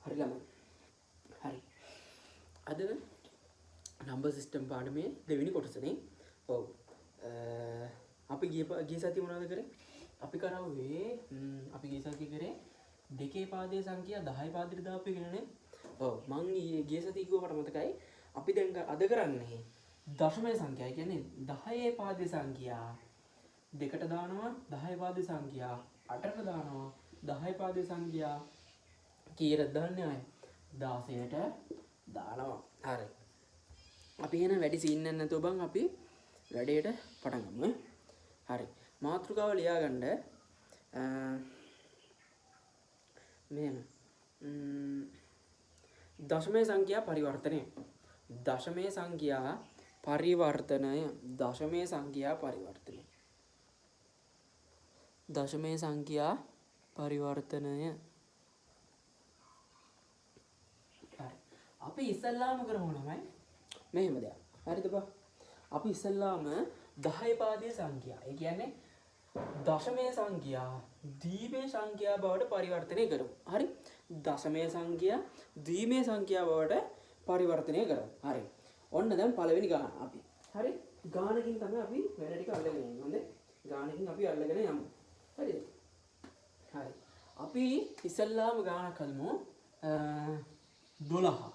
හරි ළමයි. හරි. අද නම්බර් සිස්ටම් පාඩමේ දෙවෙනි කොටසනේ. ඔව්. අපි ගිය ගිය සතියේ මොනවද කරේ? අපි කරවුවේ අපි ගිය සතියේ කරේ දෙකේ පාදයේ සංඛ්‍යා 10 පාදයට දාපු එක නේ. ඔව්. මං ඊයේ ගිය සතියේ කිව්වා මට මතකයි. අපි දැන් අද කරන්නේ දශමය සංඛ්‍යා. ඒ කියන්නේ 10 පාදයේ සංඛ්‍යා දෙකට දානවා, 10 පාදයේ සංඛ්‍යා 8ට දානවා, 10 පාදයේ සංඛ්‍යා කීයටද දාන්නේ ආයේ? 16ට දානවා. හරි. අපි එහෙනම් වැඩි සීන් එකක් නැතුව බං අපි වැඩේට පටන් ගමු ඈ. හරි. මාතෘකාව ලියාගන්න මෙහෙම. දශමය සංඛ්‍යා පරිවර්තනය. දශමය සංඛ්‍යා පරිවර්තනය. දශමය සංඛ්‍යා පරිවර්තනය. දශමය සංඛ්‍යා පරිවර්තනය. හරි. අපි ඉස්සල්ලාම කරමු ළමයි මෙහෙම දෙයක්. හරිද බා? අපි ඉස්සල්ලාම 10 පාදයේ සංඛ්‍යා. ඒ කියන්නේ දශමය සංඛ්‍යා ද්විමය සංඛ්‍යා බවට පරිවර්තනය කරමු. හරි? දශමය සංඛ්‍යා ද්විමය සංඛ්‍යා බවට පරිවර්තනය කරමු. හරි. ඔන්න දැන් පළවෙනි ගාන අපි. හරි? ගානකින් තමයි අපි වැඩ ටික අල්ලගෙන යන්නේ. හොඳේ? ගානකින් අපි අල්ලගෙන යමු. හරිද? හරි. අපි ඉස්සල්ලාම ගානක් හදමු. 12.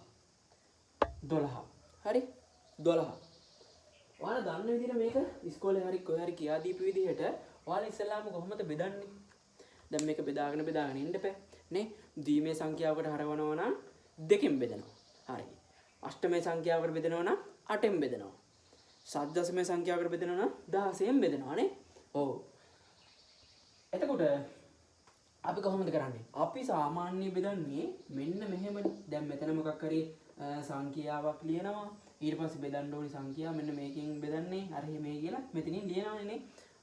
12. හරි? 12. ඔයාලා දන්න විදිහට මේක ඉස්කෝලේ හරි කොහේ හරි කියා දීපු විදිහට ඔයාලා ඉස්සල්ලාම කොහොමද බෙදන්නේ? දැන් මේක බෙදාගෙන බෙදාගෙන ඉන්න එපා. නේ? ද්විමය සංඛ්‍යාවකට හරවනවා නම් දෙකෙන් බෙදනවා. හරි. අෂ්ටමය සංඛ්‍යාවකට බෙදනවා නම් 8ෙන් බෙදනවා. සත්දශමය සංඛ්‍යාවකට බෙදනවා නම් 16න් බෙදනවා නේ? ඔව්. එතකොට අපි කොහොමද කරන්නේ? අපි සාමාන්‍ය බෙදන්නේ මෙන්න මෙහෙමනේ. දැන් මෙතන මොකක් හරි සංඛ්‍යාවක් ලියනවා. ඊට පස්සේ බෙදන්න ඕනි සංඛ්‍යාව මෙන්න මේකෙන් බෙදන්නේ. අර එහෙම මේ කියලා මෙතනින් ලියනවනේ නේ.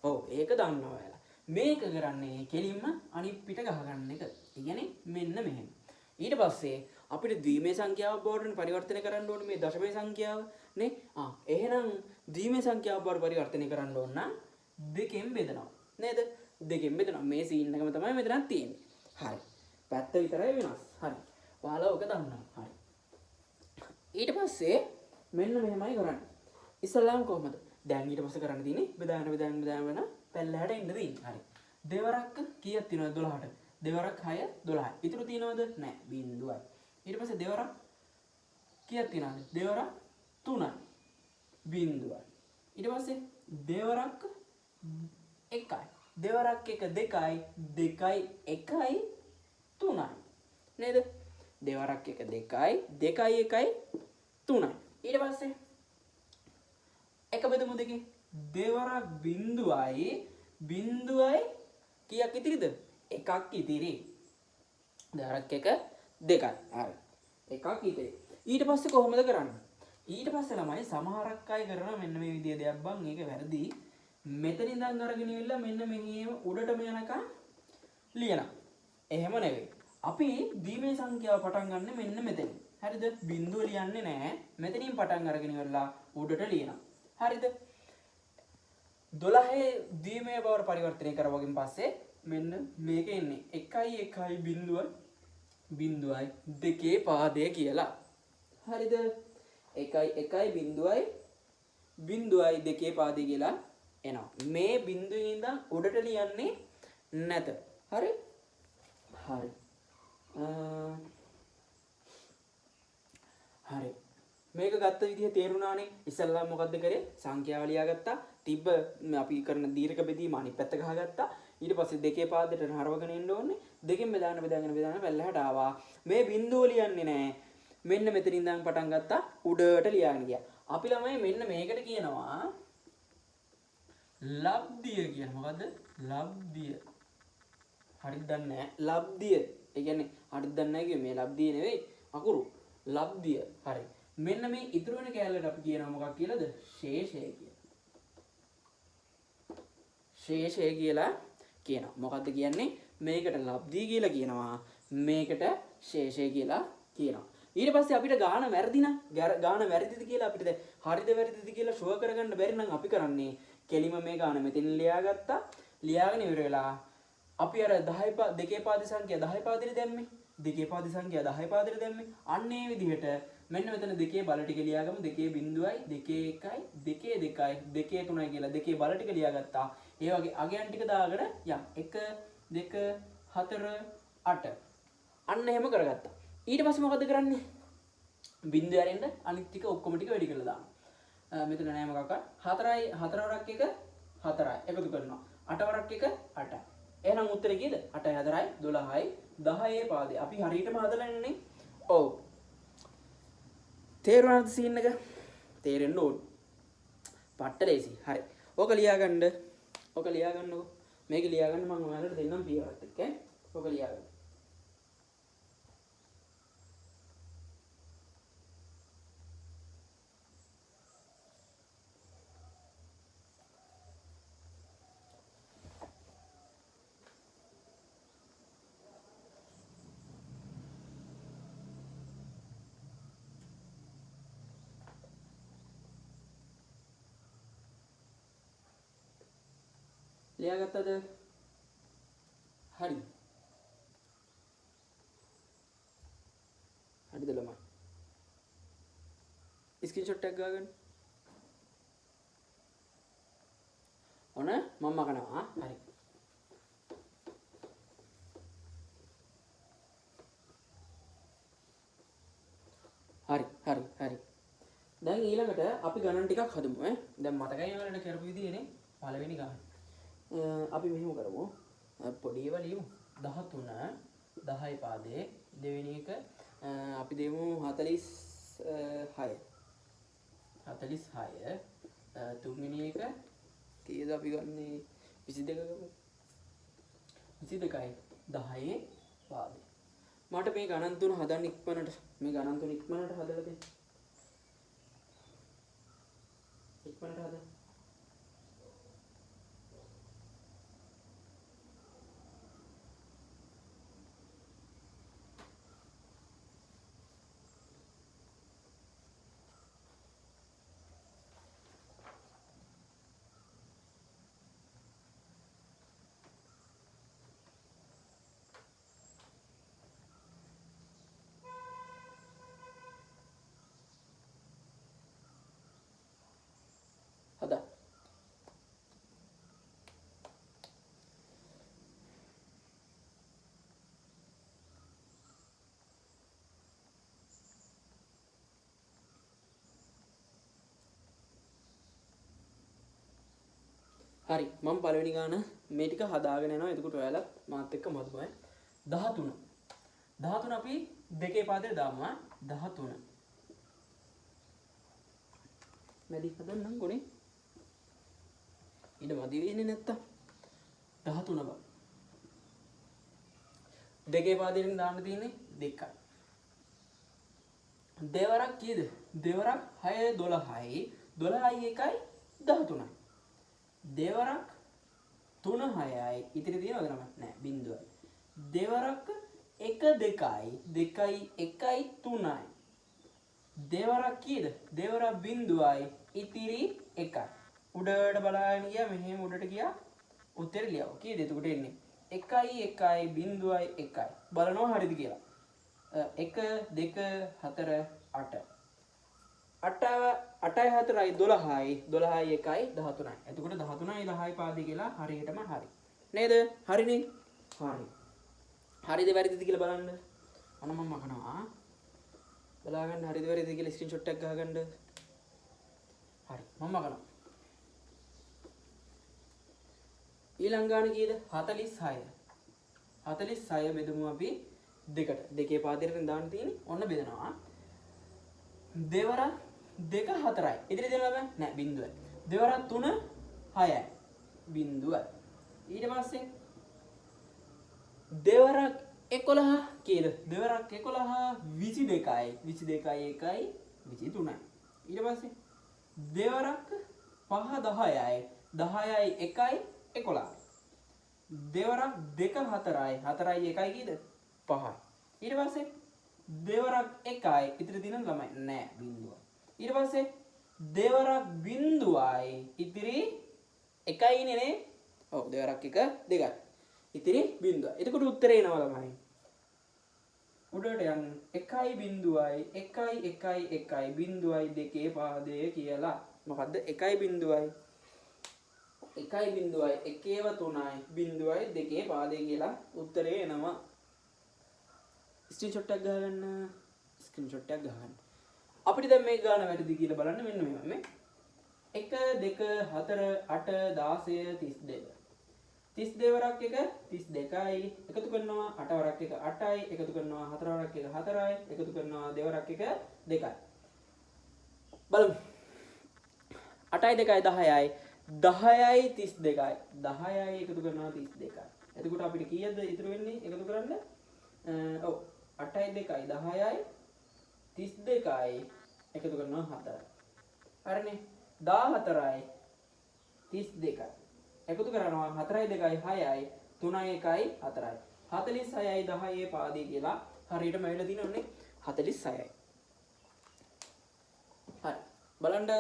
ඔව් ඒක දන්නවා ඔයාලා. මේක කරන්නේ කෙලින්ම අනිත් පිට ගහගන්න එක. ඒ කියන්නේ මෙන්න මෙහෙම. ඊට පස්සේ අපිට ද්විමය සංඛ්‍යාවක් බවට පරිවර්තනය කරන්න ඕනේ මේ දශමය සංඛ්‍යාව නේ. ආ එහෙනම් ද්විමය සංඛ්‍යාවක් බවට පරිවර්තනය කරන්න ඕන නම් දෙකෙන් බෙදනවා. නේද? දෙකෙන් බෙදනවා. මේ සීන් එකම තමයි මෙතනත් තියෙන්නේ. හරි. පැත්ත විතරයි වෙනස්. හරි. ඔයාලා ඔක දන්නවා. හරි. ඊට පස්සේ මෙන්න මෙහෙමයි කරන්නේ. ඉස්සල්ලාම කොහොමද? දැන් ඊට පස්සේ කරන්න තියෙන්නේ බෙදාගෙන බෙදාගෙන බෙදාගෙන වෙන පල්ලෙහාට එන්න තියෙන්නේ. හරි. දෙවරක් කීයක් තියෙනවද 12ට? දෙවරක් 6 12යි. ඉතුරු තියෙනවද? නෑ. බිංදුවයි. ඊට පස්සේ දෙවරක් කීයක් තියෙනවද? දෙවරක් 3යි. බිංදුවයි. ඊට පස්සේ දෙවරක් 1යි. දෙවරක් 1 2යි. 2යි 1යි 3යි. නේද? දෙවරක් 1 2යි 2යි 1යි 3යි. ඊට පස්සේ එක බෙදමු දෙකෙන්. දෙවරක් බිංදුවයි බිංදුවයි කීයක් ඉතිරිද? එකක් ඉතිරි. දෙවරක් 1 2යි. හරි. එකක් ඉතිරි. ඊට පස්සේ කොහොමද කරන්නේ? ඊට පස්සේ ළමයි සමහරක් අය කරනවා මෙන්න මේ විදිය දෙයක් බං. ඒක වැරදි. මෙතන ඉඳන් අරගෙන ඉවිල්ලා මෙන්න මෙහෙම උඩටම යනකම් ලියනවා. එහෙම නෙවෙයි. අපි ද්විමය සංඛ්‍යාව පටන් ගන්න මෙන්න මෙතනින්. හරිද? බිංදුව ලියන්නේ නෑ. මෙතනින් පටන් අරගෙන ඉවරලා උඩට ලියනවා. හරිද? 12 ද්විමය බවට පරිවර්තනය කරවගෙන් පස්සේ මෙන්න මේක එන්නේ 1යි 1යි බිංදුව බිංදුවයි දෙකේ පාදය කියලා. හරිද? 1යි 1යි බිංදුවයි බිංදුවයි දෙකේ පාදය කියලා එනවා. මේ බිංදුවේ ඉඳන් උඩට ලියන්නේ නැත. හරි? හරි. හරි. මේක ගත්ත විදිහ තේරුණානේ. ඉස්සෙල්ලා මොකද්ද කරේ? සංඛ්‍යාව ලියාගත්තා. තිබ්බ අපි කරන දීර්ඝ බෙදීම අනිත් පැත්ත ගහගත්තා. ඊට පස්සේ දෙකේ පාදයට හරවගෙන එන්න ඕනේ. දෙකෙන් බෙදාගෙන බෙදාගෙන බෙදාගෙන පල්ලෙහාට ආවා. මේ බිංදුව ලියන්නේ නෑ. මෙන්න මෙතන ඉඳන් පටන් ගත්තා උඩට ලියාගෙන ගියා. අපි ළමයි මෙන්න මේකට කියනවා ලබ්ධිය කියලා. මොකද්ද? ලබ්ධිය. හරිද දන්නේ නෑ. ලබ්ධිය. ඒ කියන්නේ හරිද දන්නේ නෑ කිව්වේ මේ ලබ්ධිය නෙවෙයි අකුරු. ලබ්ධිය. හරි. මෙන්න මේ ඉතුරු වෙන කෑල්ලට අපි කියනවා මොකක් කියලාද? ශේෂය කියලා. ශේෂය කියලා කියනවා. මොකද්ද කියන්නේ? මේකට ලබ්ධිය කියලා කියනවා. මේකට ශේෂය කියලා කියනවා. ඊට පස්සේ අපිට ගාන වැරදි නම් ගාන වැරදිද කියලා අපිට දැන් හරිද වැරදිද කියලා ෂුවර් කරගන්න බැරි නම් අපි කරන්නේ කෙලිම මේ ගාන මෙතන ලියාගත්තා. ලියාගෙන ඉවර වෙලා අපි අර 10 දෙකේ පාද සංඛ්‍යා 10 පාදෙට දැම්මේ. දෙකේ පාද සංඛ්‍යා 10 පාදයට දැම්මේ. අන්න ඒ විදිහට මෙන්න මෙතන දෙකේ බල ටික ලියාගමු. දෙකේ බිංදුවයි, දෙකේ එකයි, දෙකේ දෙකයි, දෙකේ තුනයි කියලා දෙකේ බල ටික ලියාගත්තා. ඒ වගේ අගයන් ටික දාගෙන යන් 1 2 4 8. අන්න එහෙම කරගත්තා. ඊට පස්සේ මොකද කරන්නේ? බිංදුව ඇරෙන්න අනිත් ටික ඔක්කොම ටික වැඩි කරලා දානවා. මෙතන නෑ මොකක්වත්. 4යි 4 වරක් 1 4යි එකතු කරනවා. 8 වරක් 1 8යි. එහෙනම් උත්තරේ කීයද? 8යි 4යි 12යි 10 පාදේ. අපි හරියටම හදලා ඉන්නේ. ඔව්. තේරුණාද සීන් එක? තේරෙන්න ඕන. පට්ට ලේසි. හරි. ඕක ලියාගන්න. ඕක ලියාගන්නකෝ. මේක ලියාගන්න මම ඔයාලට දෙන්නම් පියවරත් එක්ක ඈ. ඕක ලියාගන්න. ලියාගත්තද? හරි. හරිද ළමයි? ස්ක්‍රීන්ෂොට් එකක් ගාගන්න. ඔන්න මම මකනවා. හරි. හරි හරි හරි. දැන් ඊළඟට අපි ගණන් ටිකක් හදමු ඈ. දැන් මතකයි ඔයාලට කරපු විදිහනේ පළවෙනි ගාන. අපි මෙහෙම කරමු. පොඩි ඒවා ලියමු. 13 10 පාදේ දෙවෙනි එක අපි දෙමු 46. 46 තුන්වෙනි එක කීයද අපි ගන්නේ? 22 ගමු. 22යි 10 පාදේ. මට මේ ගණන් තුන හදන්න ඉක්මනට, මේ ගණන් තුන ඉක්මනට හදලා දෙන්න. ඉක්මනට හදන්න. හදා. හරි, මම පළවෙනි ගාන මේ ටික හදාගෙන යනවා. එතකොට ඔයාලත් මාත් එක්ක මතුවයි. 13. 13 අපි දෙකේ පාදයට දාමු ආ. 13. මැදි හදන්නම් ගොනේ. ඊට මදි වෙන්නේ නැත්තම් 13 බං. දෙකේ පාදයෙන් දාන්න තියෙන්නේ දෙකයි. දෙවරක් කීයද? දෙවරක් 6 12යි 12යි 1යි 13යි. දෙවරක් 3 6යි ඉතිරි තියෙනවද නම? නෑ, බිංදුවයි. දෙවරක් 1 2යි 2යි 1යි 3යි. දෙවරක් කීයද? දෙවරක් බිංදුවයි ඉතිරි 1යි. උඩට බලාගෙන ගියා, මෙහෙම උඩට ගියා, උත්තර ලියව. කීයද එතකොට එන්නේ? 1යි 1යි බිංදුවයි 1යි. බලනවා හරිද කියලා. 1 2 4 8. අටයි හතරයි 12යි 12යි 1යි 13යි. එතකොට 13යි 10යි පාදේ කියලා හරියටම හරි. නේද? හරිනේ? හරි. හරිද වැරදිද කියලා බලන්න. අන්න මම මකනවා. බලාගන්න හරිද වැරදිද කියලා ස්ක්‍රීන්ෂොට් එකක් ගහගන්න. හරි, මම මකනවා. ඊළඟ ගාන කීයද? 46. 46 බෙදමු අපි දෙකට. දෙකේ පාදයට දාන්න තියෙන්නේ. ඔන්න බෙදනවා. දෙවර 2 4යි. ඉතිරි දෙනවා බෑ? නෑ, බිංදුවයි. දෙවර 3 6යි. බිංදුවයි. ඊට පස්සේ දෙවරක් 11 කීයද? දෙවරක් 11 22යි. 22යි 1යි 23යි. ඊට පස්සේ දෙවරක් 5 10යි. 10යි 1යි 11යි. දෙවරක් 2 4යි. 4යි 1යි කීයද? 5යි. ඊට පස්සේ දෙවරක් 1යි. ඉතිරි තියෙන ළමයි නෑ, බිංදුවයි. ඊට පස්සේ දෙවරක් බිංදුවයි ඉතිරි 1යි නේ. ඔව්, දෙවරක් 1 2යි. ඉතිරි බිංදුවයි. එතකොට උත්තරේ එනවා ළමයි. උඩට යන් 1.0 1 1 1 0.2 පාදය කියලා. මොකද්ද? 1.0 1.0 1 3 0.2 පාදය කියලා උත්තරේ එනවා. ස්ක්‍රීන්ෂොට් එකක් ගහගන්න. ස්ක්‍රීන්ෂොට් එකක් ගහගන්න. අපිට දැන් මේ ගාන වැරදි කියලා බලන්න මෙන්න මෙහෙම මේ 1 2 4 8 16 32. 32 වරක් 1 32යි එකතු කරනවා 8 වරක් 1 8යි එකතු කරනවා 4 වරක් 1 4යි එකතු කරනවා 2 වරක් 1 2යි. බලමු. 8යි 2යි 10යි 10යි 32යි 10යි එකතු කරනවා 32යි. එතකොට අපිට කීයද ඉතුරු වෙන්නේ එකතු කරන්න? ඔව් 8යි 2යි 10යි 32යි එකතු කරනවා 4යි. හරිනේ. 14යි 32යි එකතු කරනවා 4යි 2යි 6යි 3යි 1යි 4යි. 46යි 10යි පාදේ කියලා හරියටම ඇවිල්ලා තියෙනවනේ. 46යි. හරි. බලන්න.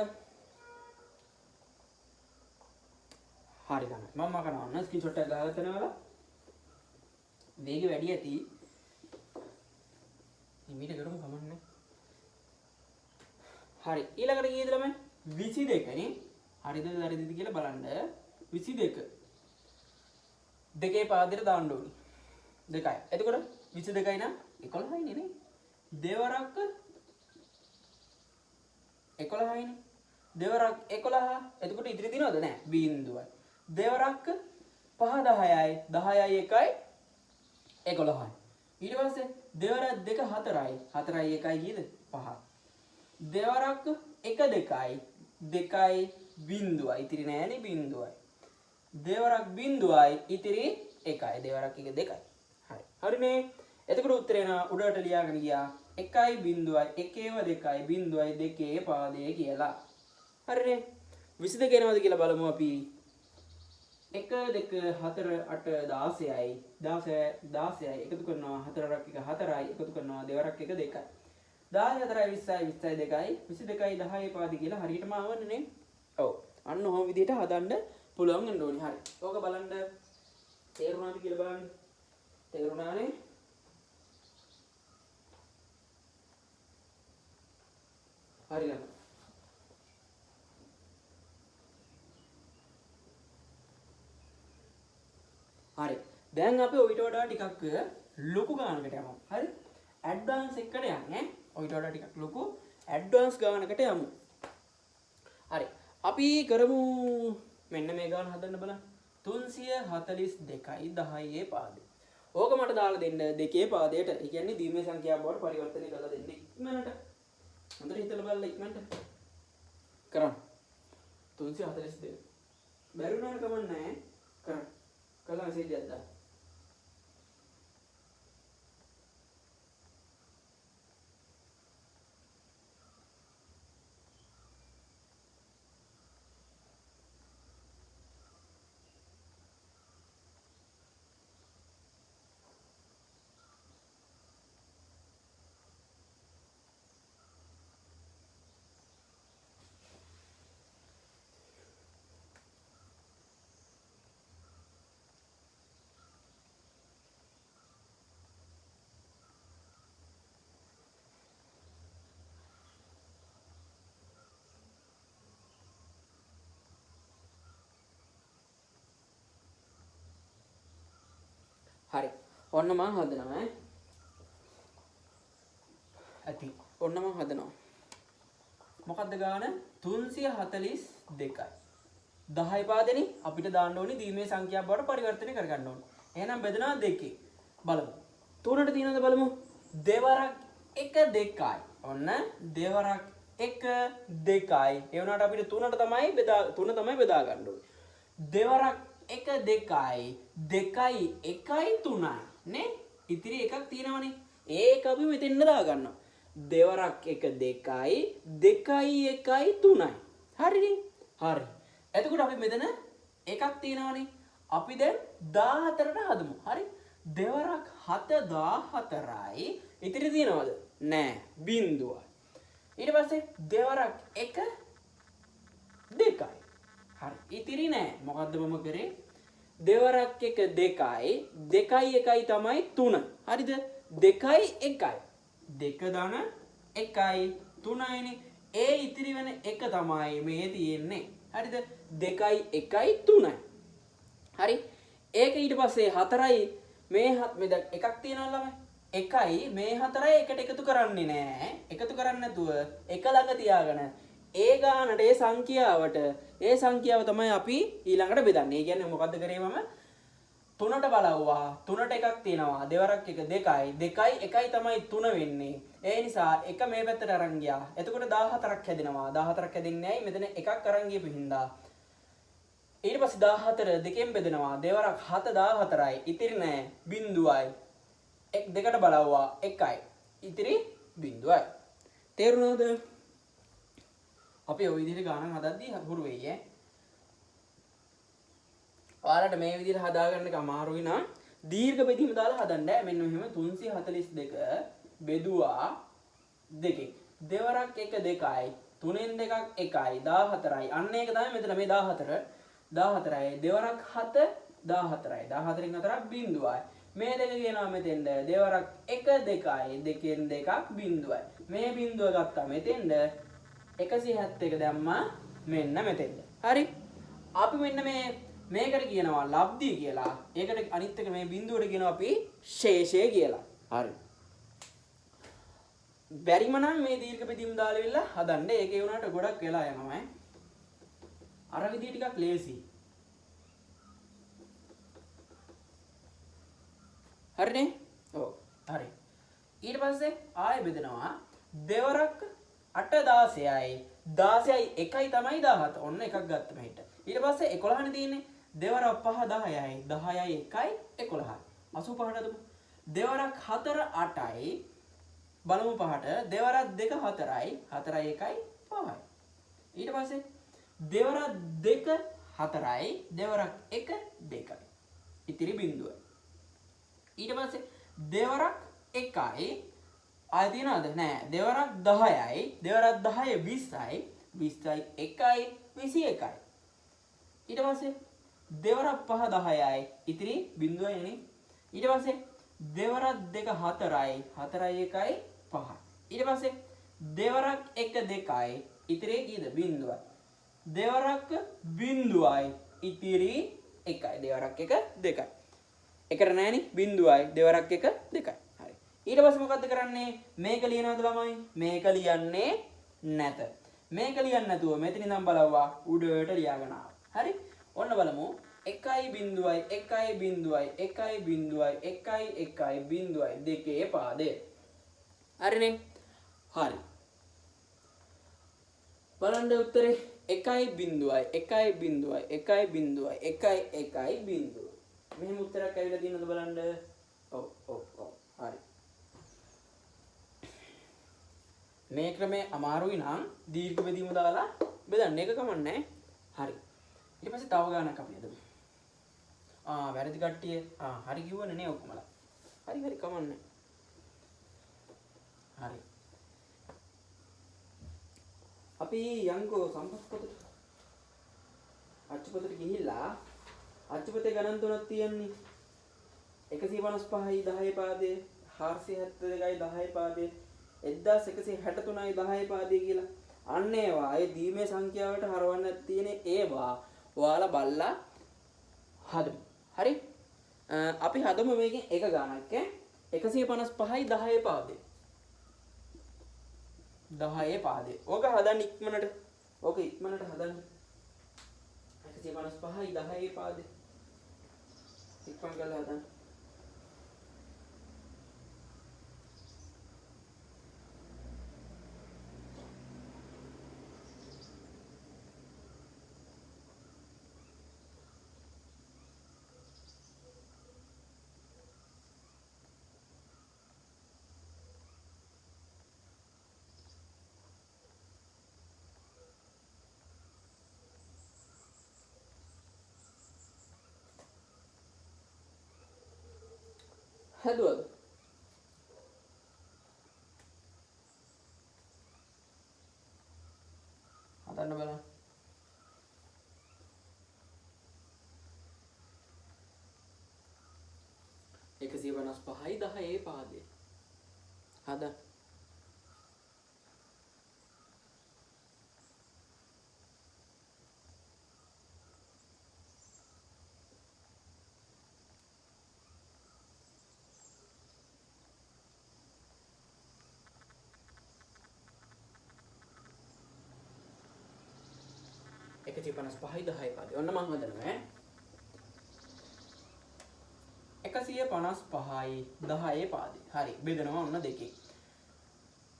හරි තමයි. මම මකනවා ඔන්න ස්ක්‍රීන්ෂොට් එකක් ගහගත්තා නේ ඔයාලා. වේගය වැඩි ඇති. හිමීට කරමු කමන්නේ. හරි. ඊළඟට කීයද ළමයි? 22 නේ. හරිද වැරදිද කියලා බලන්න. 22. දෙකේ පාදයට දාන්න ඕනි. 2යි. එතකොට 22යි නම් 11යි නේ. දෙවරක් 11යි නේ. දෙවරක් 11. එතකොට ඉතිරි තියෙනවද? නෑ. බිංදුවයි. දෙවරක් 5 10යි 10යි 1යි 11යි. ඊට පස්සේ දෙවරක් 2 4යි 4යි 1යි කීයද? 5. දෙවරක් 1 2යි 2යි බිංදුවයි. ඉතිරි නෑනේ බිංදුවයි. දෙවරක් බිංදුවයි ඉතිරි 1යි. දෙවරක් 1 2යි. හරි. හරිනේ. එතකොට උත්තරේ එනවා උඩට ලියාගෙන ගියා 1යි බිංදුවයි 1ේව 2යි බිංදුවයි 2 පාදය කියලා. හරිනේ. 22 එනවද කියලා බලමු අපි. 1 2 4 8 16යි 16යි එකතු කරනවා 4 වරක් 1 4යි එකතු කරනවා 2 වරක් 1 2යි. 14 4යි 20යි 20යි 2යි 22යි 10යි පාදි කියලා හරියටම ආවනේ නේ. ඔව්. අන්න ඔහොම විදිහට හදන්න පුළුවන් වෙන්න ඕනි. හරි. ඕක බලන්න තේරුණාද කියලා බලන්න. තේරුණානේ? හරි ළමයි. හරි. දැන් අපි ඔయిత වඩා ටිකක් ලොකු ගානකට යමු. හරි? ඇඩ්වාන්ස් එකකට යන්න ඈ. ඔయిత වඩා ටිකක් ලොකු ඇඩ්වාන්ස් ගානකට යමු. හරි. අපි කරමු මෙන්න මේ ගාන හදන්න බලන්න. 342යි 10 පාදේ. ඕක මට දාලා දෙන්න දෙකේ පාදයට. ඒ කියන්නේ දීමේ සංඛ්‍යාව බවට පරිවර්තනය කරලා දෙන්න ඉක්මනට. හොඳට හිතලා බලලා ඉක්මනට කරන්න. 342. බැරි වුණාට කමක් නැහැ. කරන්න. කළා මැසේජ් එකක් දාන්න. හරි. ඔන්න මං හදනවා ඈ. ඇති. ඔන්න මං හදනවා. මොකද්ද ගාන? 342යි. 10 පාදෙනි අපිට දාන්න ඕනි දීමේ සංඛ්‍යාව බවට පරිවර්තනය කරගන්න ඕනි. එහෙනම් බෙදනවා දෙකේ. බලමු. තුනට තියෙනවද බලමු. දෙවරක් 1 2යි. ඔන්න දෙවරක් 1 2යි. ඒ වුණාට අපිට තුනට තමයි බෙදා තුන තමයි බෙදා ගන්න ඕනි. දෙවරක් 1 2යි 2යි 1යි 3යි නේ. ඉතිරි එකක් තියෙනවනේ. ඒක අපි මෙතෙන්ද දාගන්නවා. දෙවරක් 1 2යි 2යි 1යි 3යි. හරිනේ? හරි. එතකොට අපි මෙතන එකක් තියෙනවනේ. අපි දැන් 14ට හදමු. හරි? දෙවරක් 7 14යි. ඉතිරි තියෙනවද? නෑ. බිංදුවයි. ඊට පස්සේ දෙවරක් 1 2යි. හරි. ඉතිරි නෑ. මොකද්ද මම කරේ? දෙවරක් 1 2යි 2යි 1යි තමයි 3. හරිද? 2යි 1යි. 2 ධන 1යි 3යිනේ. ඒ ඉතිරි වෙන එක තමයි මේ තියෙන්නේ. හරිද? 2යි 1යි 3යි. හරි. ඒක ඊට පස්සේ 4යි මේ මේ දැන් එකක් තියෙනවා ළමයි. 1යි මේ 4යි එකට එකතු කරන්නේ නෑ. එකතු කරන්නේ නැතුව එක ළඟ තියාගෙන ඒ ගානට ඒ සංඛ්‍යාවට ඒ සංඛ්‍යාව තමයි අපි ඊළඟට බෙදන්නේ. ඒ කියන්නේ මොකද්ද කරේ මම? 3ට බලවුවා. 3ට එකක් තියෙනවා. දෙවරක් එක 2යි. 2යි 1යි තමයි 3 වෙන්නේ. ඒ නිසා එක මේ පැත්තට අරන් ගියා. එතකොට 14ක් හැදෙනවා. 14ක් හැදෙන්නේ ඇයි? මෙතන එකක් අරන් ගියපු හින්දා. ඊට පස්සේ 14 දෙකෙන් බෙදෙනවා. දෙවරක් 7 14යි. ඉතිරි නෑ බිංදුවයි. එක් දෙකට බලවුවා 1යි. ඉතිරි බිංදුවයි. තේරුණාද? අපි ওই විදිහට ගානක් හදද්දී හුරු වෙයි ඈ. ඔයාලට මේ විදිහට හදාගන්න එක අමාරුයි නම් දීර්ඝ බෙදීම දාලා හදන්න ඈ. මෙන්න මෙහෙම 342 බෙදුවා දෙකෙන්. දෙවරක් 1 2යි, තුනෙන් දෙකක් 1යි, 14යි. අන්න ඒක තමයි මෙතන මේ 14. 14යි. දෙවරක් 7 14යි. 14න් 4ක් බිංදුවයි. මේ දෙක කියනවා මෙතෙන්ද දෙවරක් 1 2යි, දෙකෙන් දෙකක් බිංදුවයි. මේ බිංදුව ගත්තා මෙතෙන්ද 171 දැම්මා මෙන්න මෙතෙන්ද. හරි. අපි මෙන්න මේකට කියනවා ලබ්ධිය කියලා. ඒකට අනිත් එක මේ බිංදුවට කියනවා අපි ශේෂය කියලා. හරි. බැරිම නම් මේ දීර්ඝ බෙදීම් දාලා ඉවිල්ලා හදන්න. ඒක ඒ වුණාට ගොඩක් වෙලා යනවා ඈ. අර විදිය ටිකක් ලේසි. හරිනේ? ඔව්. හරි. ඊට පස්සේ ආයෙ බෙදනවා දෙවරක් 8 16යි 16යි 1යි තමයි 17. ඔන්න එකක් ගත්ත මෙහෙට. ඊට පස්සේ 11නේ තියෙන්නේ. දෙවරක් 5 10යි 10යි 1යි 11යි. 85ට හදමු. දෙවරක් 4 8යි බලමු පහට. දෙවරක් 2 4යි 4යි 1යි 5යි. ඊට පස්සේ දෙවරක් 2 4යි දෙවරක් 1 2යි. ඉතිරි බිංදුව. ඊට පස්සේ දෙවරක් 1යි ආයෙ තියනවද? නෑ. දෙවරක් 10යි දෙවරක් 10 20යි 20යි 1යි 21යි. ඊට පස්සේ දෙවරක් 5 10යි ඉතිරි බිංදුවයි නේ. ඊට පස්සේ දෙවරක් 2 4යි 4යි 1යි 5යි. ඊට පස්සේ දෙවරක් 1 2යි ඉතිරි කීයද? බිංදුවයි. දෙවරක් බිංදුවයි ඉතිරි 1යි. දෙවරක් 1 2යි. එකට නෑනේ බිංදුවයි. දෙවරක් 1 2යි. හරි. ඊට පස්සේ මොකද්ද කරන්නේ? මේක ලියනවද ළමයි? මේක ලියන්නේ නැත. මේක ලියන්නේ නැතුව මෙතන ඉඳන් බලවවා උඩට ලියාගෙන ආවා. හරි. ඔන්න බලමු. එකයි බිංදුවයි එකයි බිංදුවයි එකයි බිංදුවයි එකයි එකයි බිංදුවයි දෙකේ පාදය. හරිනේ? හරි. බලන්න උත්තරේ එකයි බිංදුවයි එකයි බිංදුවයි එකයි බිංදුවයි එකයි එකයි බිංදුව. මෙහෙම උත්තරයක් ඇවිල්ලා තියෙනවද බලන්න? ඔව් ඔව් ඔව්. හරි. මේ ක්‍රමේ අමාරුයි නම් දීර්ඝ බෙදීම දාලා බෙදන්න. ඒක කමක් නෑ. හරි. ඊට පස්සේ තව ගානක් අපි හදමු. වැරදි කට්ටිය. හරි කිව්වනේ නේ ඔක්කොමලා. හරි හරි කමක් නෑ. හරි. අපි යන්කෝ සම්පත් පොතට. අච්චුපතට ගිහිල්ලා අච්චුපතේ ගණන් තුනක් තියෙන්නේ. 155යි 10 පාදේ, 472යි 10 පාදේ, 1163යි 10 පාදේ කියලා. අන්න ඒවා ඒ දීමේ සංඛ්‍යාවට හරවන්න තියෙන ඒවා ඔයාලා බලලා හදමු. හරි? අපි හදමු මේකෙන් එක ගානක් ඈ. 155යි 10 පාදේ. 10 පාදේ. ඕක හදන්න ඉක්මනට. ඕක ඉක්මනට හදන්න. 155යි 10 පාදේ. ඉක්මන් කරලා හදන්න. හැදුවද? හදන්න බලන්න. 155යි 10 පාදේ. හදන්න. 155යි 10 පාදේ. ඔන්න මං හදනවා ඈ. 155යි 10 පාදේ. හරි. බෙදනවා ඔන්න දෙකෙන්.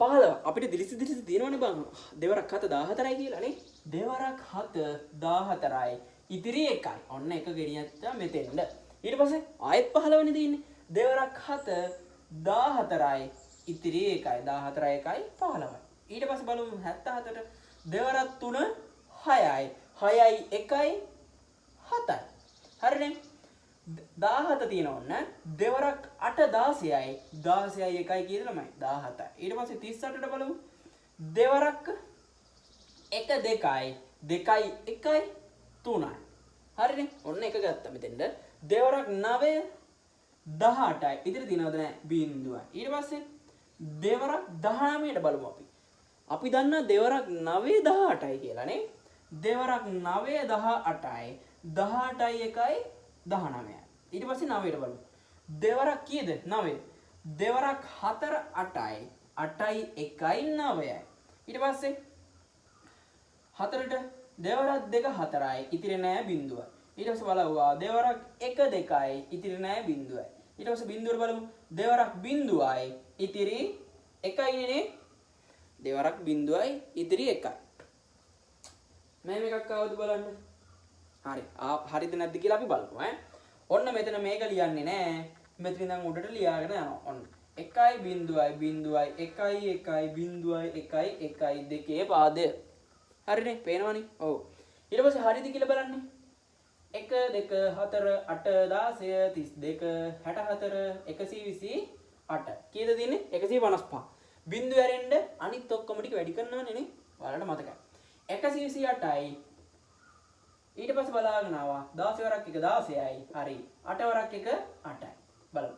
15 අපිට දිලිසි දිලිසි තියෙනවනේ බං. දෙවරක් 7 14යි කියලා නේ. දෙවරක් 7 14යි. ඉතිරි 1යි. ඔන්න එක ගෙනියත්තා මෙතෙන්ද. ඊට පස්සේ ආයෙත් 15 නේ තියෙන්නේ. දෙවරක් 7 14යි. ඉතිරි 1යි. 14යි 1යි 15යි. ඊට පස්සේ බලමු 77ට දෙවරක් 3 6යි. 6යි 1යි 7යි. හරිනේ. 17 තියෙන ඔන්න දෙවරක් 8 16යි. 16යි 1යි කීයද ළමයි? 17යි. ඊට පස්සේ 38ට බලමු. දෙවරක් 1 2යි. 2යි 1යි 3යි. හරිනේ. ඔන්න එක ගත්තා මෙතෙන්ද. දෙවරක් 9 18යි. ඉතිරි තියෙනවද නෑ? බිංදුවයි. ඊට පස්සේ දෙවරක් 19ට බලමු අපි. අපි දන්නා දෙවරක් 9 18යි කියලා නේ. දෙවරක් 9 18යි. 18යි 1යි 19යි. ඊට පස්සේ 9ට බලමු. දෙවරක් කීයද? 9. දෙවරක් 4 8යි. 8යි 1යි 9යි. ඊට පස්සේ 4ට දෙවරක් 2 4යි. ඉතිරි නෑ බිංදුවයි. ඊට පස්සේ බලුවා දෙවරක් 1 2යි. ඉතිරි නෑ බිංදුවයි. ඊට පස්සේ බිංදුවට බලමු. දෙවරක් බිංදුවයි. ඉතිරි 1යි නේ. දෙවරක් බිංදුවයි ඉතිරි 1යි. මම එකක් ආවද බලන්න. හරි. හරිද නැද්ද කියලා අපි බලමු ඈ. ඔන්න මෙතන මේක ලියන්නේ නෑ. මෙතන ඉඳන් උඩට ලියාගෙන යනවා. ඔන්න 1 0 0 1 1 0 1 1 2 පාදය. හරිනේ? පේනවනේ? ඔව්. ඊට පස්සේ හරිද කියලා බලන්න. 1 2 4 8 16 32 64 128. කීයද තියෙන්නේ? 155. බිංදුව ඇරෙන්න අනිත් ඔක්කොම ටික වැඩි කරනවනේ නේ. ඔයාලට මතකයි. 128යි. ඊට පස්සේ බලාගෙන ආවා 16 වරක් 1 16යි. හරි. 8 වරක් 1 8යි. බලමු.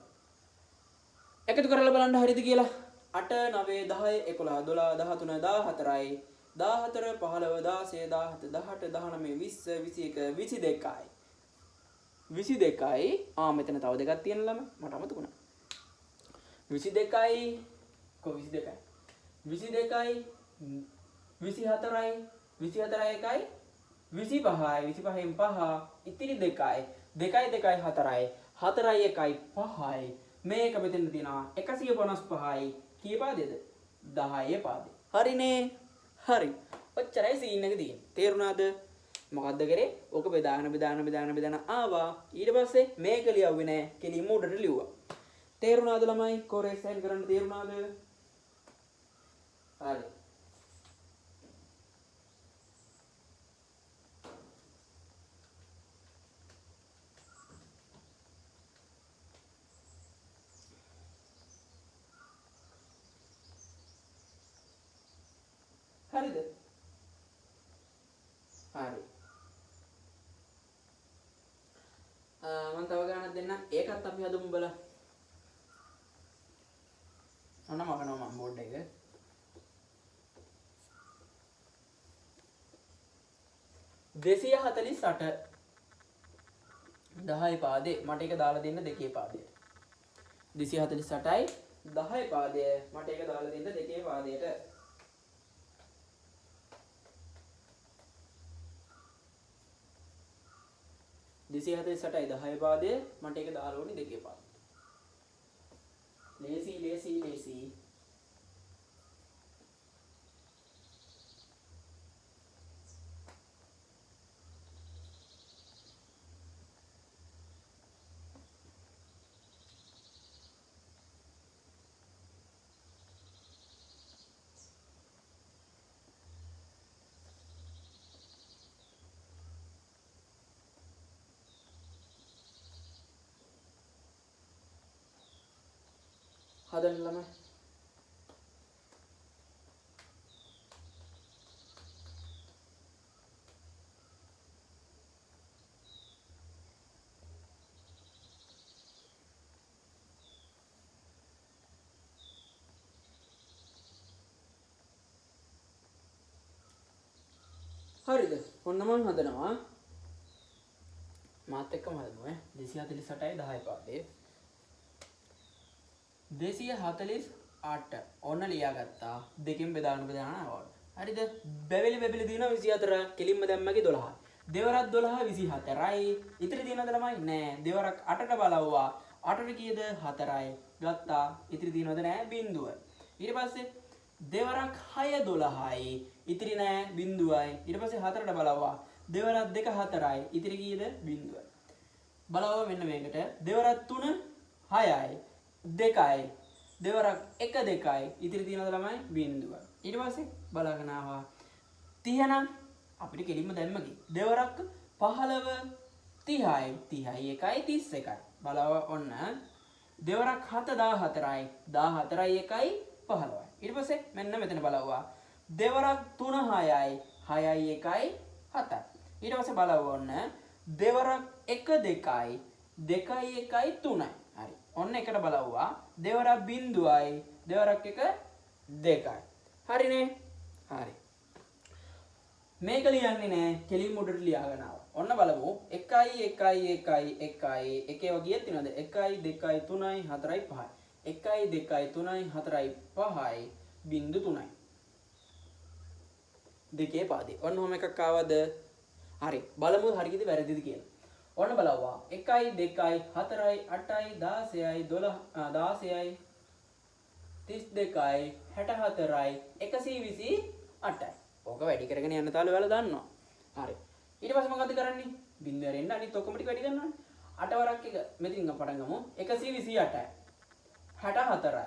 එකතු කරලා බලන්න හරිද කියලා. 8 9 10 11 12 13 14යි. 14 15 16 17 18 19 20 21 22යි. 22යි. ආ මෙතන තව දෙකක් තියෙන ළම මට අමතක වුණා. 22යි. කො 22යි. 22යි 24යි 24යි 1යි 25යි 25න් 5 ඉතිරි 2යි 2යි 2යි 4යි 4යි 1යි 5යි. මේක මෙතන තියෙනවා 155යි. කී පාදයේද? 10 පාදේ. හරිනේ. හරි. ඔච්චරයි සීන් එක තියෙන්නේ. තේරුණාද? මොකද්ද කරේ? ඔක බෙදාගෙන බෙදාගෙන බෙදාගෙන බෙදාගෙන ආවා. ඊට පස්සේ මේක ලියව්වේ නෑ. කෙලින්ම උඩට ලිව්වා. තේරුණාද ළමයි? කොරේ සයින් කරන්න තේරුණාද? හරි. හරිද? හරි. මම තව ගානක් දෙන්නම්. ඒකත් අපි හදමු බලන්න. ඔන්න මකනවා මම බෝඩ් එක. 248 10 පාදේ. මට ඒක දාලා දෙන්න දෙකේ පාදයට. 248යි 10 පාදය. මට ඒක දාලා දෙන්න දෙකේ පාදයට. 248යි 10 පාදය. මට ඒක දාලා ඕනේ දෙකේ පාදයට. ලේසි ලේසි ලේසි. හදන්න ළමයි. හරිද? ඔන්න මං හදනවා. මාත් එක්කම හදමු ඈ. 248යි 10 පාදේ. 248 ඔන්න ලියාගත්තා. දෙකෙන් බෙදාගෙන බෙදාගෙන ආවා. හරිද? බැවිලි බැවිලි දිනවා 24. කෙලින්ම දැම්මගේ 12. දෙවරක් 12 24යි. ඉතිරි තියෙනවද ළමයි? නෑ. දෙවරක් 8ට බලවුවා. 8ට කීයද? 4යි. ගත්තා. ඉතිරි තියෙනවද? නෑ. බිංදුව. ඊට පස්සේ දෙවරක් 6 12යි. ඉතිරි නෑ. බිංදුවයි. ඊට පස්සේ 4ට බලවුවා. දෙවරක් 2 4යි. ඉතිරි කීයද? බිංදුවයි. බලවුවා මෙන්න මේකට. දෙවරක් 3 6යි. 2යි. දෙවරක් 1 2යි. ඉතිරි තියෙනවද ළමයි? බිංදුවයි. ඊට පස්සේ බලාගෙන ආවා. 30 නම් අපිට කෙලින්ම දැම්මකි. දෙවරක් 15 30යි. 30යි 1යි 31යි. බලව ඔන්න දෙවරක් 7 14යි. 14යි 1යි 15යි. ඊට පස්සේ මෙන්න මෙතන බලවුවා. දෙවරක් 3 6යි. 6යි 1යි 7යි. ඊට පස්සේ බලව ඔන්න දෙවරක් 1 2යි. 2යි 1යි 3යි. හරි. ඔන්න එකට බලවුවා. දෙවරක් බිංදුවයි. දෙවරක් 1 2යි. හරිනේ? හරි. මේක ලියන්නේ නෑ. කෙලින්ම උඩට ලියාගෙන ආවා. ඔන්න බලමු. 1 1 1 1 1 ඒවා කීයක් තියෙනවද? 1 2 3 4 5. 1 2 3 4 5යි බිංදු 3යි. දෙකේ පාදේ. ඔන්න ඔහොම එකක් ආවද? හරි. බලමු හරියද වැරදිද කියලා. ඔන්න බලවුවා. 1 2 4 8යි 16යි 12 16යි 32යි 64යි 128යි. ඕක වැඩි කරගෙන යන්න තාල ඔයාලා දන්නවා. හරි. ඊට පස්සේ මොකද්ද කරන්නේ? බිංදුව ඇරෙන්න අනිත් ඔක්කොම ටික වැඩි කරනවනේ. 8 වරක් එක මෙතනින් පටන් ගමු. 128යි 64යි 32යි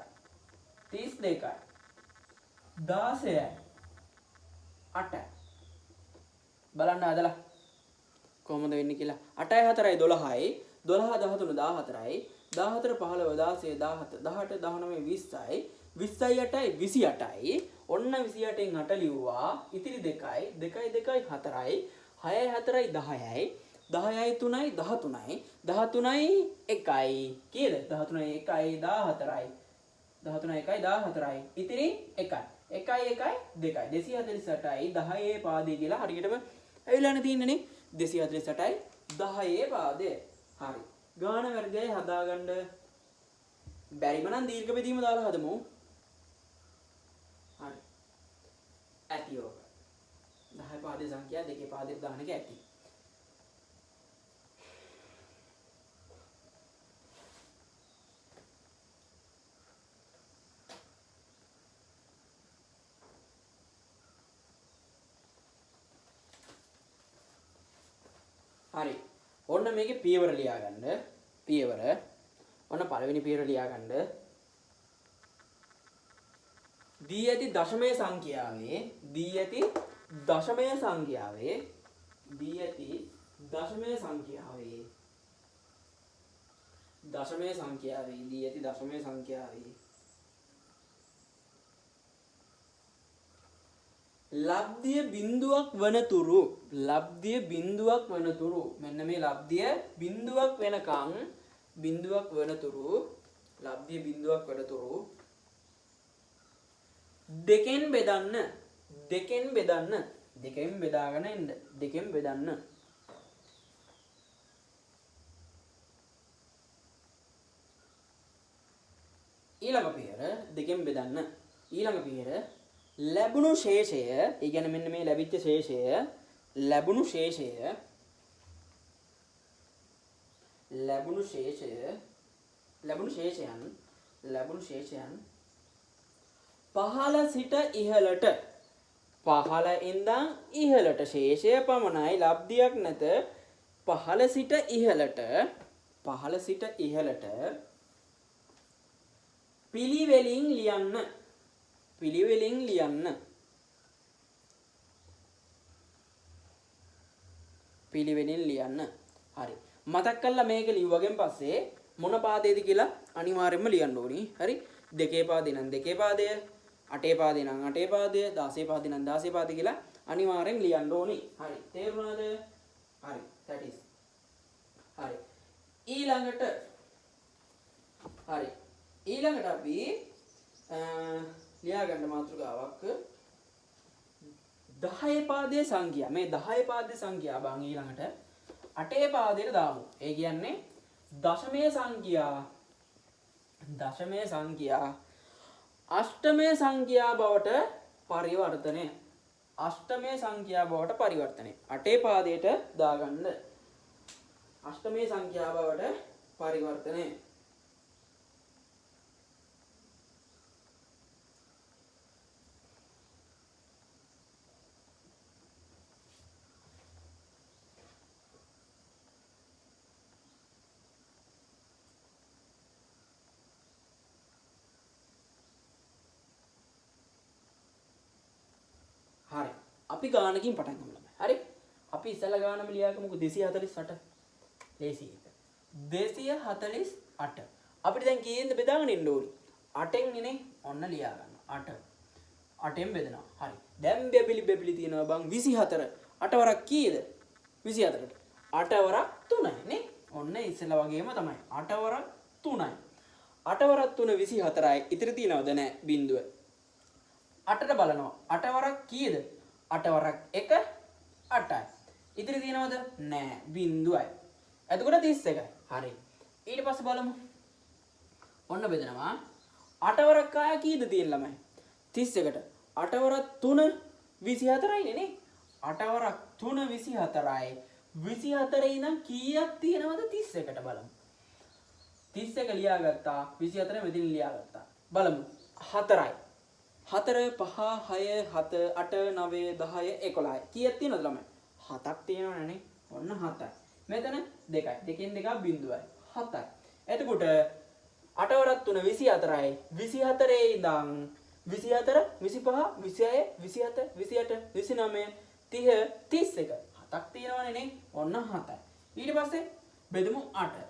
16යි 8යි. බලන්න හදලා කොහොමද වෙන්නේ කියලා. 8යි 4යි 12යි 12 13 14යි 14 15 16 17 18 19 20යි 20යි 8යි 28යි. ඔන්න 28න් 8 ලිව්වා. ඉතිරි 2යි 2යි 2යි 4යි 6යි 4යි 10යි 10යි 3යි 13යි 13යි 1යි කීයද? 13යි 1යි 14යි 13යි 1යි 14යි ඉතිරි 1යි 1යි 1යි 2යි 248යි 10 පාදේ කියලා හරියටම ඇවිල්ලානේ තියෙන්නේ නේ. 248යි 10 පාදේ. හරි. ගාන වැරදියි හදාගන්න බැරිම නම් දීර්ඝ බෙදීම දාලා හදමු. හරි. ඇති ඕක. 10 පාදේ සංඛ්‍යා දෙකේ පාදේ දාන එක ඇති. හරි. ඔන්න මේකේ පියවර ලියාගන්න. පියවර. ඔන්න පළවෙනි පියවර ලියාගන්න. දී ඇති දශමය සංඛ්‍යාවේ දී ඇති දශමය සංඛ්‍යාවේ දී ඇති දශමය සංඛ්‍යාවේ දශමය සංඛ්‍යාවේ දී ඇති දශමය සංඛ්‍යාවේ ලබ්ධිය බිඳුවක් වනතුරු ලබ්ධිය බිඳුවක් වනතුරු මෙන්න මේ ලබ්ධිය බිඳුවක් වෙනකන් බිඳුවක් වනතුරු ලබ්ධිය බිඳුවක් වනතුරු දෙකෙන් බෙදන්න දෙකෙන් බෙදන්න දෙකෙන් බෙදාගෙන එන්න දෙකෙන් බෙදන්න. ඊළඟ පියවර දෙකෙන් බෙදන්න. ඊළඟ පියවර ලැබුණු ශේෂය, ඒ කියන්නේ මෙන්න මේ ලැබිච්ච ශේෂය, ලැබුණු ශේෂය ලැබුණු ශේෂය ලැබුණු ශේෂයන් ලැබුණු ශේෂයන් පහළ සිට ඉහළට පහළ ඉඳන් ඉහළට ශේෂය පමණයි ලබ්ධියක් නැත. පහළ සිට ඉහළට පහළ සිට ඉහළට පිළිවෙලින් ලියන්න පිළිවෙලින් ලියන්න පිළිවෙලින් ලියන්න. හරි. මතක් කරලා මේක ලිව්වගෙන් පස්සේ මොන පාදයේද කියලා අනිවාර්යයෙන්ම ලියන්න ඕනි. හරි. දෙකේ පාදේ නම් දෙකේ පාදය, අටේ පාදේ නම් අටේ පාදය, 16 පාදේ නම් 16 පාදේ කියලා අනිවාර්යෙන් ලියන්න ඕනි. හරි. තේරුණාද? හරි. That is. හරි. ඊළඟට හරි. ඊළඟට අපි ලියා ගන්න මාතෘකාවක් 10 පාදයේ සංඛ්‍යා. මේ 10 පාදයේ සංඛ්‍යා බං ඊළඟට 8 පාදයට දාමු. ඒ කියන්නේ දශමයේ සංඛ්‍යා, දශමයේ සංඛ්‍යා අෂ්ටමයේ සංඛ්‍යා බවට පරිවර්තනය. අෂ්ටමයේ සංඛ්‍යා බවට පරිවර්තනය. 8 පාදයට දාගන්න. අෂ්ටමයේ සංඛ්‍යා බවට පරිවර්තනය. හරි. අපි ගානකින් පටන් ගමු ළමයි. හරි? අපි ඉස්සෙල්ලා ගානම ලියාගමුකෝ 248. ලේසි එක. 248. අපිට දැන් කීයෙන්ද බෙදාගෙන ඉන්න ඕනි? 8න් නේ. ඔන්න ලියා ගන්න. 8. 8න් බෙදනවා. හරි. දැන් බෙබිලි බෙබිලි තියෙනවා බං 24. 8 වරක් කීයද? 24ට. 8 වරක් 3යි නේ. ඔන්න ඉස්සෙල්ලා වගේම තමයි. 8 වරක් 3යි. 8 වරක් 3 24යි. ඉතිරි තියෙනවද නෑ බිංදුව. 8ට බලනවා. 8 වරක් කීයද? 8 වරක් 1 8යි. ඉතිරි තියෙනවද? නෑ බිංදුවයි. එතකොට 31යි. හරි. ඊට පස්සේ බලමු. ඔන්න බෙදනවා. 8 වරක් ආය කීයද තියෙන ළමයි? 31ට. 8 වරක් 3 24යි නේ. 8 වරක් 3 24යි. 24 ඉඳන් කීයක් තියෙනවද 31ට බලමු. 31 ලියාගත්තා. 24 මෙතන ලියාගත්තා. බලමු. 4යි. 4 5 6 7 8 9 10 11යි. කීයක් තියෙනවද ළමයි? 7ක් තියෙනවනේ නේ. ඔන්න 7යි. මෙතන 2යි. දෙකෙන් දෙකක් බිංදුවයි. 7යි. එතකොට 8 වරක් 3 24යි. 24 ඉඳන් 24 25 26 27 28 29 30 31. 7ක් තියෙනවනේ නේ. ඔන්න 7යි. ඊට පස්සේ බෙදමු 8.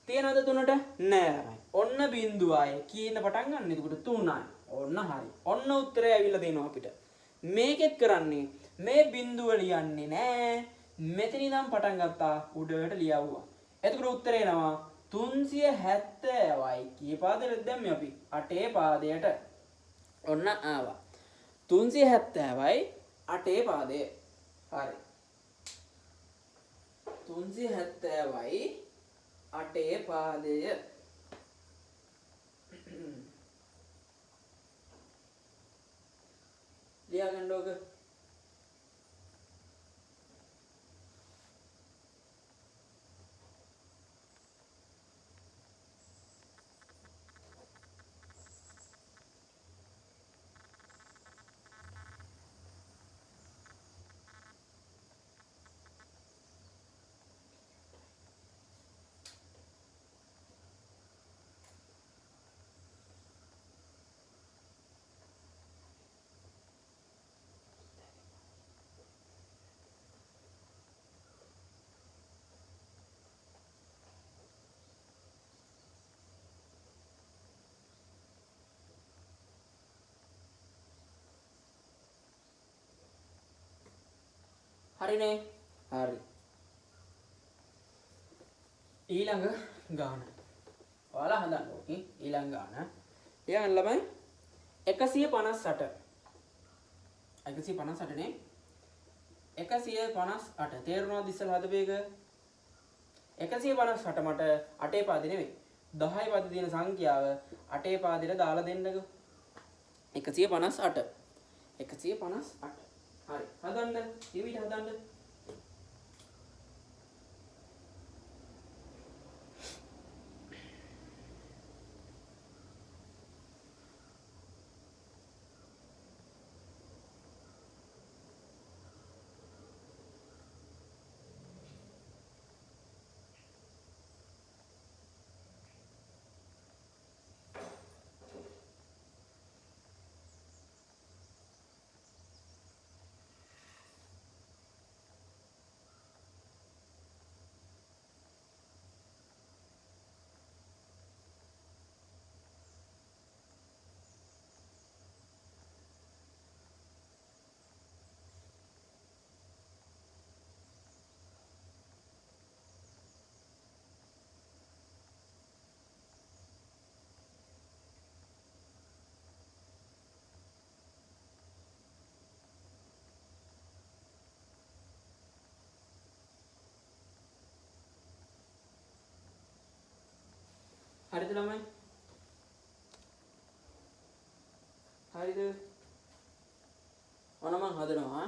තියෙනවද 3ට? නෑ ළමයි. ඔන්න බිංදුවයි. කීයෙන් පටන් ගන්න? එතකොට 3යි. ඔන්න හරි. ඔන්න උත්තරය ඇවිල්ලා දෙනවා අපිට. මේකෙත් කරන්නේ මේ බිංදුව ලියන්නේ නෑ. මෙතන ඉඳන් පටන් ගත්තා උඩට ලියවුවා. එතකොට උත්තරේ එනවා 370යි. කී පාදයටද දැම්මේ අපි? 8 පාදයට. ඔන්න ආවා. 370යි 8 පාදය. හරි. 370යි 8 පාදය. ලියාගන්න ඕක. හරිනේ? හරි. ඊළඟ ගාන. ඔයාලා හදන්න ඕකේ ඊළඟ ගාන. ලියන්න ළමයි 158. 158 නේ. 158 තේරුණාද ඉස්සෙල්ලා හදපු එක? 158 මට 8 පාදේ නෙමෙයි 10 පාදේ තියෙන සංඛ්‍යාව 8 පාදේට දාලා දෙන්නකෝ. 158. 158. හරි. හදන්න. ඊවිත හදන්න. හරිද ළමයි? හරිද? ඔන්න මං හදනවා.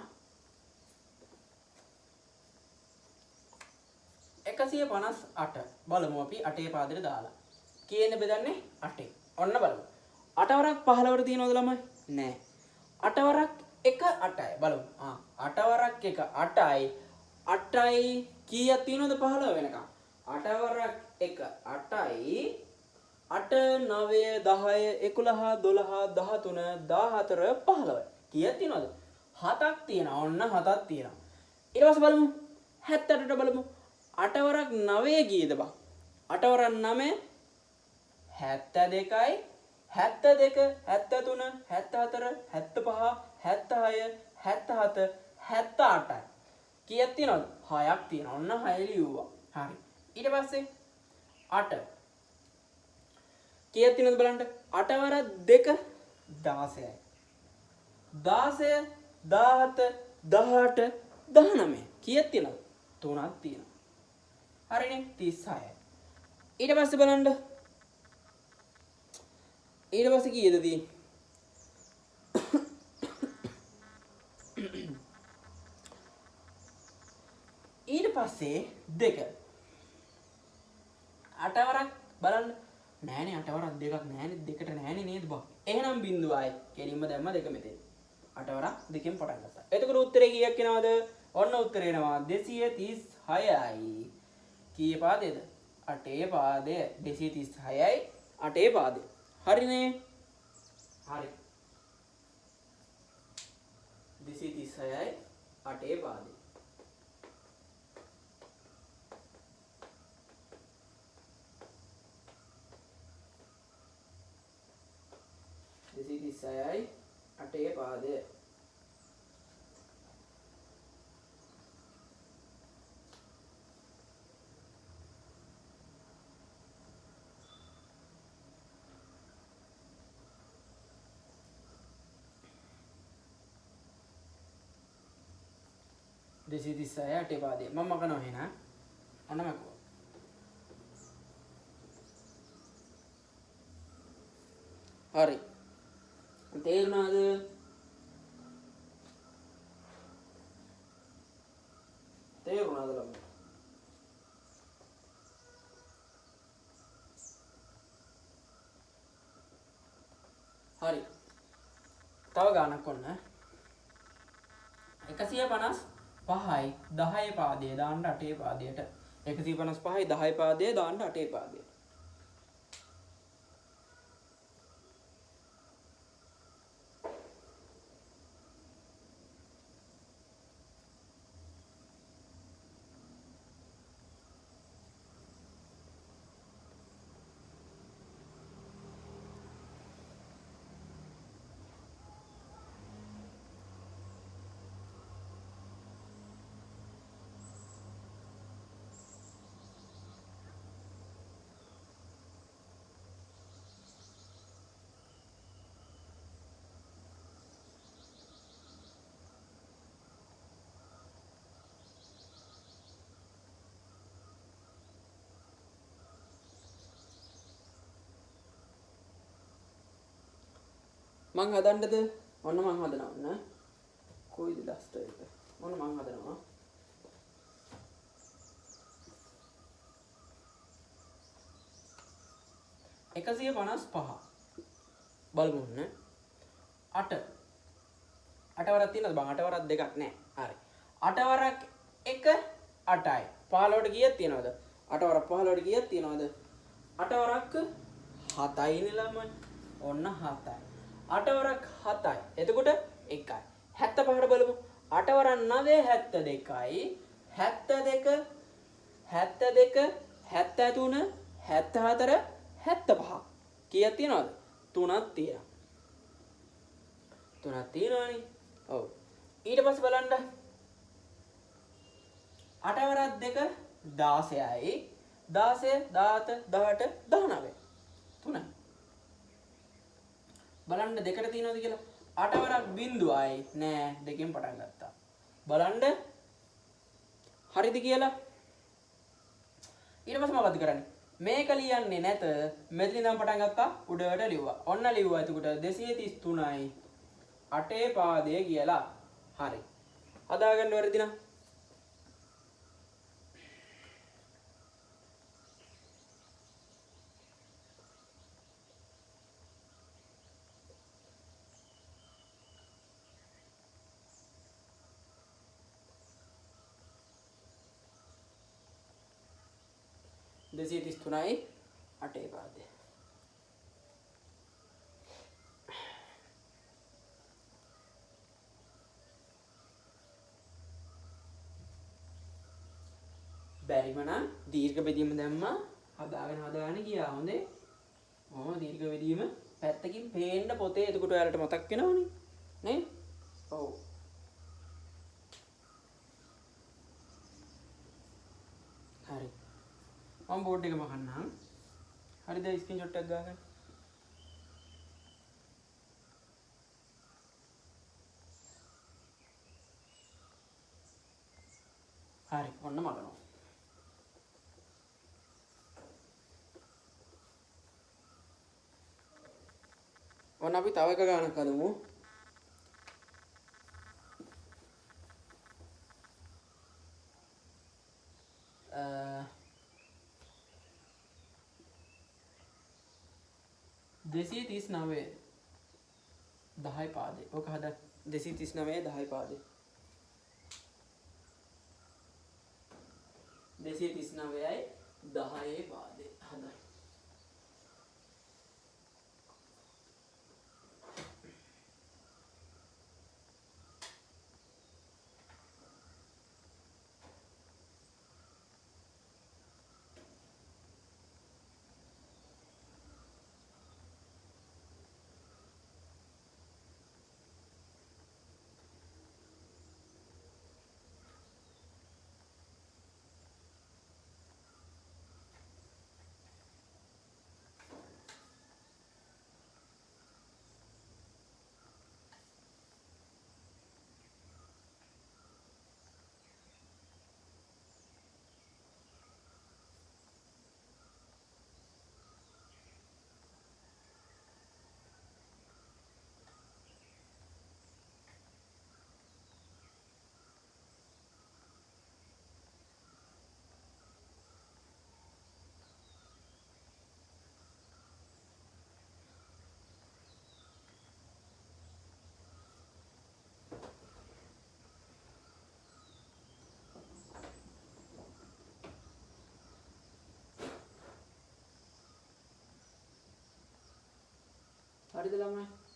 158 බලමු අපි 8 පාදයට දාලා. කීයෙන් බෙදන්නේ? 8. ඔන්න බලමු. 8 වරක් 15ට තියෙනවද ළමයි? නෑ. 8 වරක් 1 8යි. බලමු. 8 වරක් 1 8යි. 8යි කීයක් තියෙනවද 15 වෙනකම්? 8 වරක් 1 8යි. 8 9 10 11 12 13 14 15. කීයක් තියෙනවද? 7ක් තියෙනවා. ඔන්න 7ක් තියෙනවා. ඊට පස්සේ බලමු 78ට බලමු. 8 වරක් 9 කීයද බං? 8 වරක් 9 72යි. 72 73 74 75 76 77 78යි. කීයක් තියෙනවද? 6ක් තියෙනවා. ඔන්න 6 ලියුවා. හරි. ඊට පස්සේ 8 කීයක් තියෙනවද බලන්න. 8 වරක් 2 16යි. 16 17 18 19 කීයක් තියෙනවද? 3ක් තියෙනවා. හරිනේ 36යි. ඊට පස්සේ බලන්න. ඊට පස්සේ කීයද තියෙන්නේ? ඊට පස්සේ 2. 8 වරක් බලන්න. නෑනේ 8 වරක් දෙකක් නෑනේ, දෙකට නෑනේ නේද බං? එහෙනම් බිඳුවයි. කෙලින්ම දැම්ම දෙක මෙතෙන්. 8 වරක් දෙකෙන් පටන් ගත්තා. එතකොට උත්තරේ කීයක් එනවද? ඔන්න උත්තරේ එනවා 236යි. කීයේ පාදයේද? 8 පාදය. 236යි 8 පාදය. හරිනේ? හරි. 236යි 8 පාදය. 236යි 8 පාදය. 236 8 පාදය. මම මකනවා එහෙනම්. ඔන්න මකුවා. හරි. තේරුණාද? තේරුණාද ළමයි? හරි. තව ගානක් ඔන්න. 155යි 10 පාදයේ දාන්න 8 පාදයට. 155යි 10 පාදයේ දාන්න 8 පාදයට. මං හදන්නද? ඔන්න මං හදනවා. ඔන්න. කොයිද ඩස්ටර් එක? ඔන්න මං හදනවා. 155 බලමු ඔන්න. 8. 8 වරක් තියෙනවද බං? 8 වරක් දෙකක් නෑ. හරි. 8 වරක් 1 8යි. 15ට කීයක් තියෙනවද? 8 වරක් 15ට කීයක් තියෙනවද? 8 වරක් 7යි නේ ළමයි. ඔන්න 7යි. 8 වරක් 7යි. එතකොට 1යි. 75ට බලමු. 8 වරක් 9 72යි. 72 72 73 74 75. කීයක් තියෙනවද? 3ක් තියෙනවා. 3ක් තියෙනවනේ. ඔව්. ඊට පස්සේ බලන්න. 8 වරක් 2 16යි. 16 17 18 19. 3යි. බලන්න දෙකට තියෙනවද කියලා. 8 වරක් බිංදුවයි නෑ, දෙකෙන් පටන් ගත්තා. බලන්න හරිද කියලා. ඊට පස්සේ මොකද්ද කරන්නේ? මේක ලියන්නේ නැත. මෙතන ඉඳන් පටන් ගත්තා උඩට ලිව්වා. ඔන්න ලිව්වා. එතකොට 233යි අටේ පාදය කියලා. හරි. හදාගන්න වැරදි නම්. 233යි අටේ පාදය. බැරිම නම් දීර්ඝ බෙදීම දැම්මා. හදාගෙන හදාගෙන ගියා. හොඳේ. ඔහොම දීර්ඝ බෙදීම පැත්තකින් පේන්න පොතේ. එතකොට ඔයාලට මතක් වෙනවනේ. නේ? ඔව්. හරි. මම බෝඩ් එක මකන්නම්. හරිද? ස්ක්‍රීන්ෂොට් එකක් ගන්න. හරි, ඔන්න මකනවා. ඔන්න අපි තව එක ගානක් හදමු. 239 10 පාදේ. ඔක හදන්න. 239 10 පාදේ. 239යි 10 පාදේ හදන්න. හරිද ළමයි?